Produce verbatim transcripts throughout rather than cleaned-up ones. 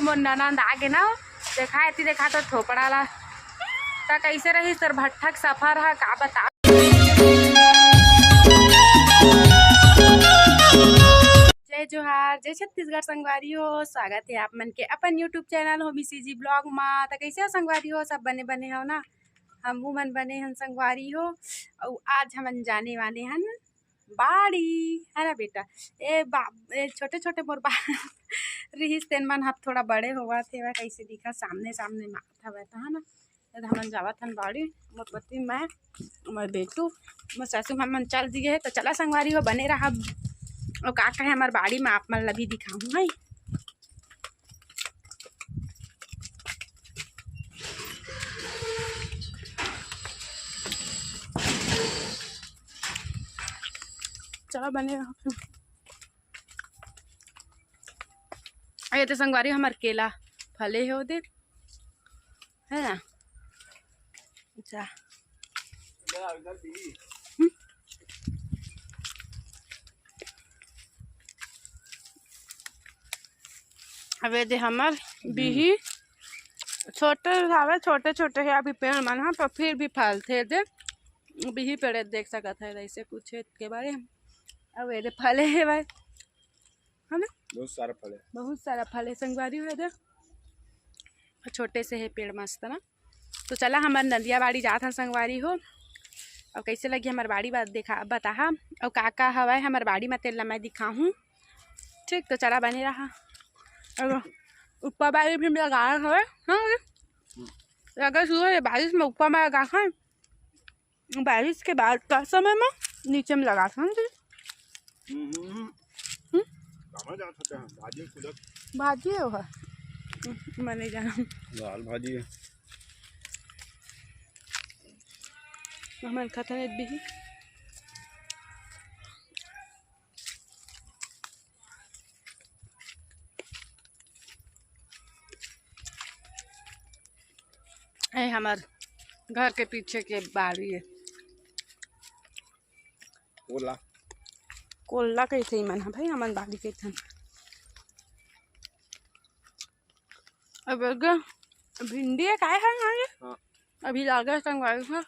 मोर ननंद आगे ना, देखा एती देखा तो थोपड़ा ला। त कैसे रही तोर भट्ठक सफर ह, का बता। जय जोहार, जय छत्तीसगढ़ संगवारी हो, स्वागत है आप मन के अपन YouTube channel Homi CG blog मा। त कैसे हो संगवारी हो, सब बने बने हो ना? हमू मन बने हन संगवारी हो। अउ आज हमन जाने वाले हन बाड़ी, है ना बेटा? ए बा-, ए छोटे छोटे मोर बा-, रिहिस, तेन मन ह थोड़ा बड़े होवत हे, वह कैसे दिखा सामने सामने मात हवय त, है ना? ए हमन जावत हन बाड़ी, मोर पति, मैं, मोर बेटू, मोर सासू माँ मन चल दिए हे। तो चला संगवारी हो, बने रहा। अउ का कहे हमार बाड़ी में आप मन ला भी दिखाऊँ है। चलो बने रहो। ये तो संगवारी हमार केला फले हे ओदे, है ना? अच्छा। हम्म। अब ये दे हमर बिही छोटे हवे, छोटे छोटे हे अभी पेड़ मन ह, तो फिर भी फलथे दे। बिही पेड़ देख सकत है, ऐसे कुछ है के बारे में। अब ये दे फले हे भाई, है ना? बहुत सारा फल है। बहुत सारा फल है संगवारी हो दे। छोटे से है पेड़ मस्त ना। तो चला हमर नंदिया बाड़ी जात हन संगवारी हो। अउ कैसे लगी हमर बाड़ी बात देखा, बताहा। अउ का का हवय हमर बाड़ी में, तेला मैं दिखाहूँ। ठीक, तो चला बने रहा। अउ ऊपर बाड़ी भी लगाए हवय, हाँ, लगा सुबह ये बारिश में ऊपर में लगा है। बारिश के बाद का समय में नीचे में लगा था जी। हम्म, हम्म, हम्म। हम्म? कामा जात होते हैं, भाजी खुदक। भाजी है वो। मैंने जाना। दाल भाजी है। हमन खतन भी। ए हमर घर के पीछे के बाड़ी है। कोला। कोला कहिथे मन ह भाई, हमन बाड़ी कहिथन। अब एगे भिंडी है, काय है ना ये? हाँ। अभी लागे संगवारी ह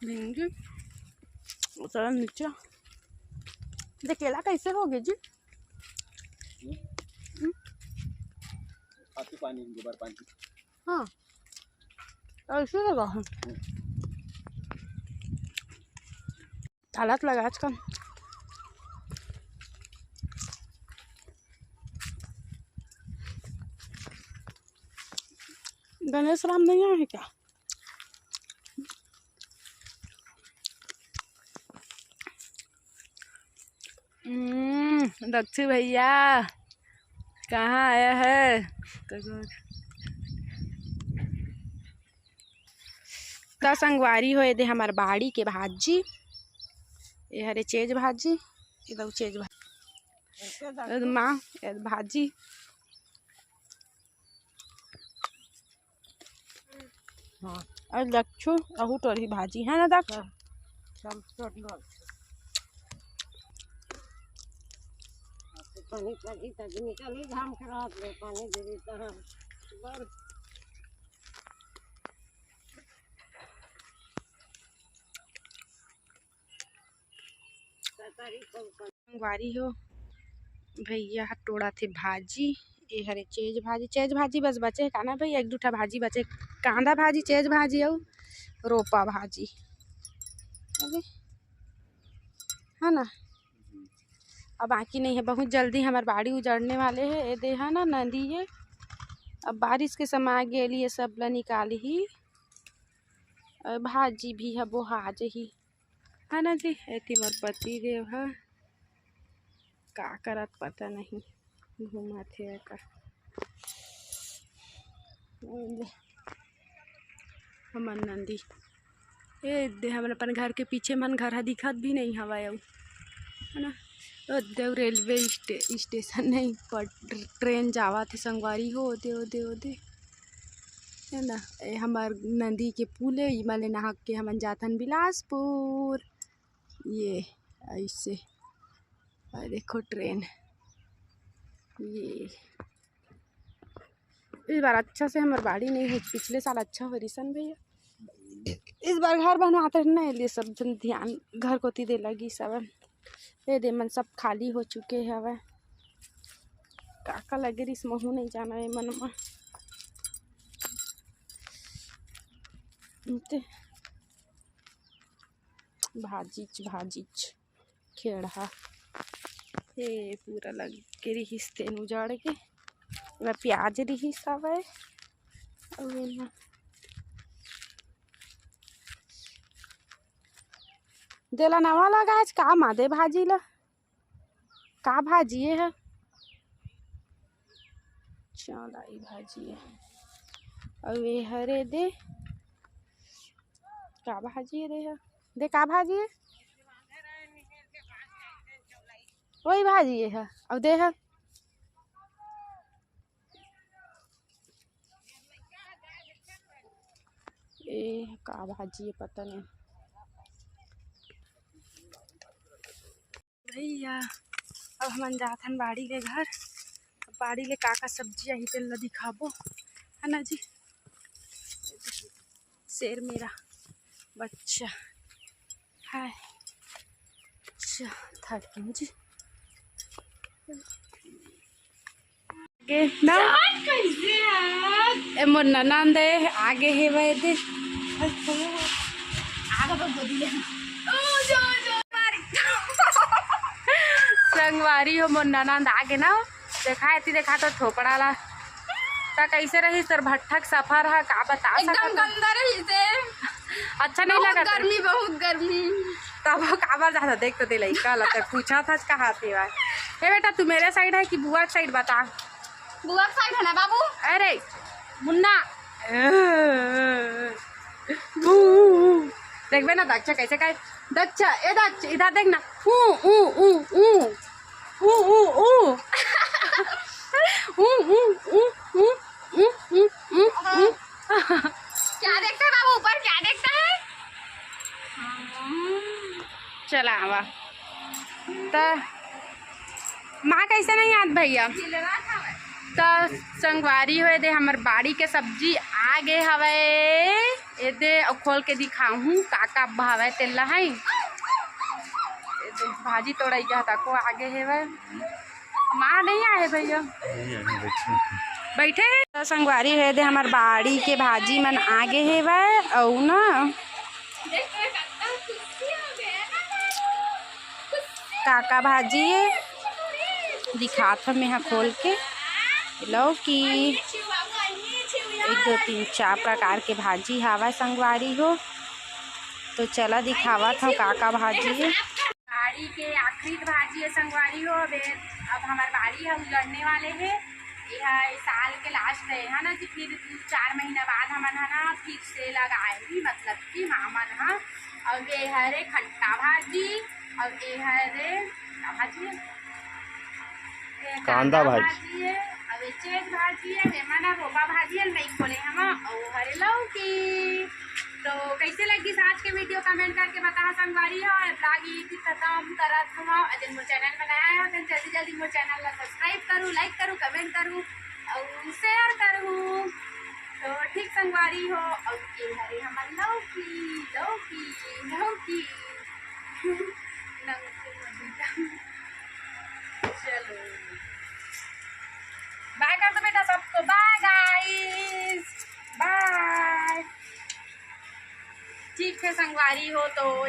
भिंडी। उतरा नीचे। दे केला कैसे हो गए जी? हम्म। हम्म। खातू पानी, गोबर पानी। हाँ। ऐसे लगा है। ताला तो लगा आजकल। गणेश राम नहीं आए क्या? हम्म, दक्षू भैया कहाँ आया है? का संगवारी हो, ये दे हमार बाड़ी के भाजी, ये हरे चेज भाजी, ये दे चेज भाजी, ये दे माँ, ये दे भाजी। हाँ। अउ दक्षू, अहू टोरही भाजी है ना दक्ष? हाँ। सब टोर लो। पानी पड़ी तब निकली, घाम के रात में पानी गिरी तो हम बर- संगवारी हो, भैया ह टोड़ाथे भाजी। ए हरे चेज भाजी, चेज भाजी बस बचे हे का ना भैया, एक दू ठा भाजी बचे, कांदा भाजी, चेज भाजी अउ रोपा भाजी, अरे, है ना? अब बाकी नहीं है, बहुत जल्दी हमार बाड़ी उजड़ने वाले है। ए दे है ना नदी है, अब बारिश के समय आ गेली, ये सब ला निकालही। अउ भाजी भी है, बोहा जही। है ना जी, एती मोर पति देव ह का करत पता नहीं, घूमत हे का। हमर नंदी, ए दे, हमन अपन घर के पीछे मन घर ह दिखत भी नहीं हवय अउ, है ना? ओ दे, रेलवे स्टे-, स्टेशन नहीं, पर ट्रेन जावत हे संगवारी हो, ओदे, ओदे, ओदे, है ना? ए हमर नंदी के पुल है, इमा ले नहा के हमन जाथन बिलासपुर। ये ऐसे, और देखो ट्रेन, ये इस बार अच्छा से हमर बाड़ी नहीं हो, पिछले साल अच्छा हो रिसन भैया। इस बार घर बनवात रहे ना, ये सब झन ध्यान घर कोती दे लगी सब। ये दे मन सब खाली हो चुके हवे। का का लगे रिस महू नहीं जाना ये मन मा। ते भाजीच भाजीच खेड़हा। हे पूरा लग के रिहिस तेन उजाड़ के। ओमा प्याज रिहिस हवय। अउ एमा देला नवा लगा आज का मादे भाजी ला। का भाजी ये ह? चौलाई भाजी ये। अउ ये हरे दे का भाजी ये दे ह? दे का भाजी ये? वही भाजी ये ह। अउ दे ह। ए का भाजी ये पता नहीं। भैया, अब हमन जाथन बाड़ी ले घर। अब बाड़ी ले का का सब्जी आही तेन ला दिखाबो, है ना जी। शेर मेरा बच्चा है। अच्छा, थक गई जी। आगे ना। ए मोर ननंद ए, आगे हे वह दे। संगवारी हो, मोर ननंद आगे ना। देखा एती, देखा तो थोपड़ा ला। त कैसे रही सर भट्ठक सफर ह, का बता एकदम सकत हन? गंदा रही से। अच्छा नहीं बहुत लगत? गर्मी, बहुत गर्मी। तब वो काबर जाता, देख तो दे लइका ला, ते पूछा था कहाँ थे भाई। ए बेटा, तू मेरे साइड है कि बुआ के साइड बता? बुआ के साइड है ना बाबू? अरे मुन्ना, बू, देखबे ना दक्ष कैसे कहे। दक्ष, ए दक्ष, इधर देख ना। ऊ, ऊ, ऊ, ऊ। ऊ, ऊ, ऊ। ऊ, ऊ, ऊ, ऊ। ऊ, ऊ, ऊ, ऊ। क्या देखता है बाबू, ऊपर क्या देखता है? चला आवा। त माँ कैसे नहीं आत भैया? त संगवारी हो, ए दे हमर बाड़ी के सब्जी आ गे हवय। ए दे, अउ खोल के दिखाहूँ का का भावय तेला है। ए दे, भाजी तोड़ई जाता को आगे हेवय। माँ नहीं आए भैया, नहीं आए, बैठे हैं। बैठे हैं। त संगवारी हो, ए दे हमर बाड़ी के भाजी मन आगे हेवय। अउ ना काका भाजी ए, दिखात हव मेहा खोल के। लौकी, एक, दो, तीन, चार प्रकार के भाजी हावय संगवारी हो। तो चला दिखावत हव काका भाजी ए। बाड़ी के आखिरी भाजी ए संगवारी हो। अब, अब हमर बाड़ी ह उजड़ने वाले हे। ये ह इस साल के लास्ट हे, है ना जी। फिर दू चार महीना बाद हमन ह ना फिर से लगाए ही, मतलब कि माँ मन ह। अउ ये हरे खट्टा भाजी, अउ ये हरे का भाजी हे? ये कांदा कांदा भाजी। भाजी हे, अउ ये चेक भाजी हे, ये मन ह रोपा भाजी हे, नहीं खोले हम, अउ हरे लौकी। तो कैसे लगिस आज के वीडियो, कमेंट करके बताहा संगवारी हो। अउ vlog यही खत्म करत हव। अगर मोर चैनल में नया आए हो तो जल्दी जल्दी मोर चैनल ला सब्सक्राइब करू, लाइक करू, कमेंट करू अउ शेयर करू। तो ठीक संगवारी हो, अउ ये हरे हमर लौकी, लौकी, लौकी। नमस्ते मधुलिका। चलो बाय कर दो बेटा सबको, बाय गाइस, बाय। ठीक है संगवारी हो, तो